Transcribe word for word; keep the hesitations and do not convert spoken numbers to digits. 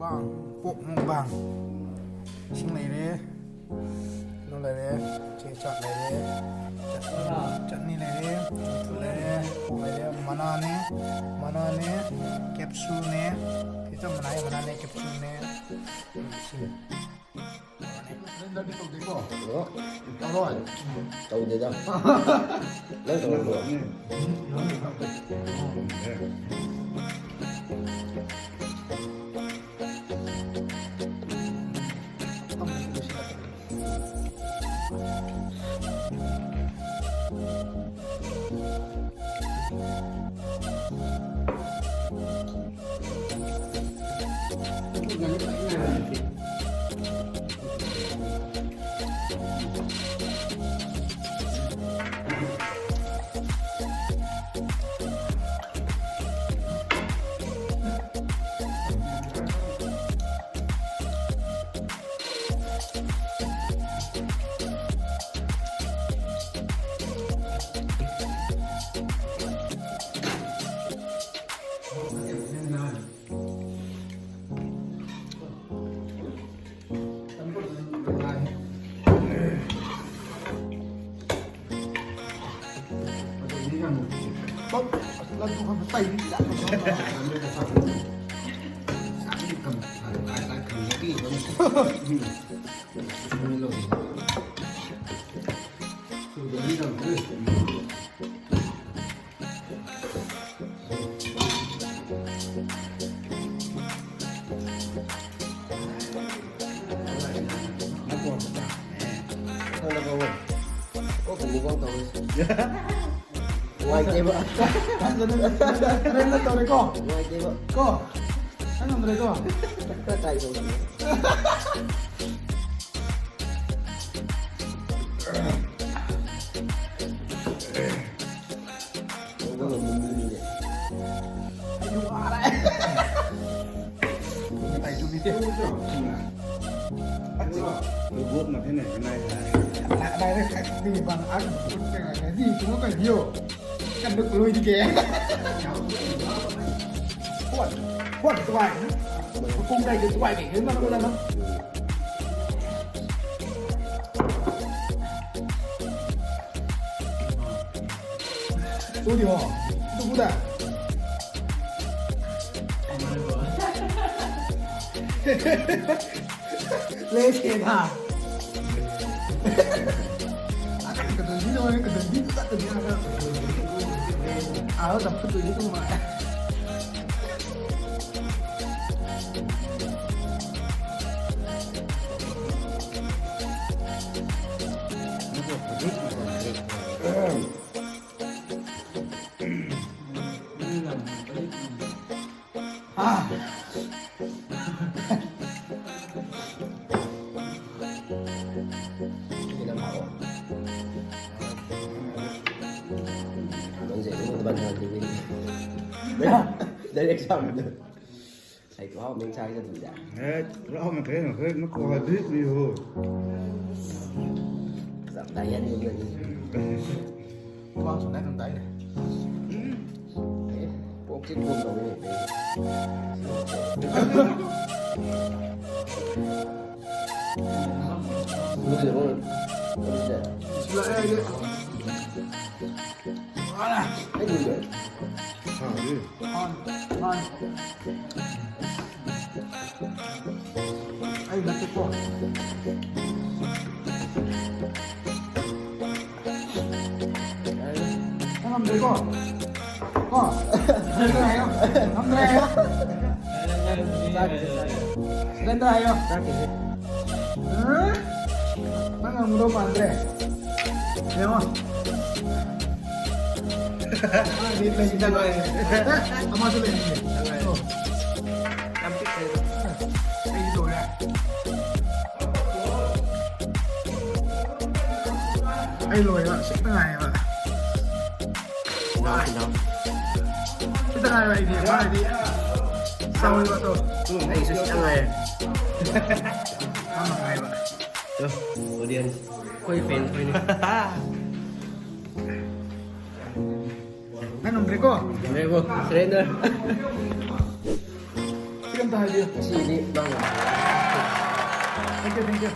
Pork mukbang. Sing leire. Lu leire. Chichat leire. Chutney, chutney leire. Phu leire. Pork leire. Mana ne. Mana ne. Capsule ne. Pizza mana mana ne capsule ne. Sing. Hello. Hello. Hello. Nuaitei ba. Rem na tau re ko. Nuaitei ba. Ko. Nang nang re ko. Ka tai ko. Udi ho. Tu bu da. Le se tha. Ka tu ni lo, ka tu ni ta ta ni na. Aa, ta pu tu ni tu ma. Direct sound. Ai, ko hau meng chai ka tu da. Eh, rau na khe na khe, na ko ha di ni ho. Zam dai yan ni ni. Ko hau sung dai kan dai de. Eh, pork chip ko to ni. Ni de ho. Ni de. Sila ai de. Ai, ni de. Ha, ni. Han, han. Ai, na ko. Nang nang re ko. Ko. Nang nang re ko. Nang nang re ko. Nang nang re ko. Huh? Nang nang ro pan re. Re ko. Ai loi la, sik na ngai la. Sik na ngai la, ai di, ai di. Sao ni ba to. Ai sik na ngai. Sao na ngai la. Audience. Koi fan koi ni. Nang nang re ko? Re ko, surrender. Thank you, thank you.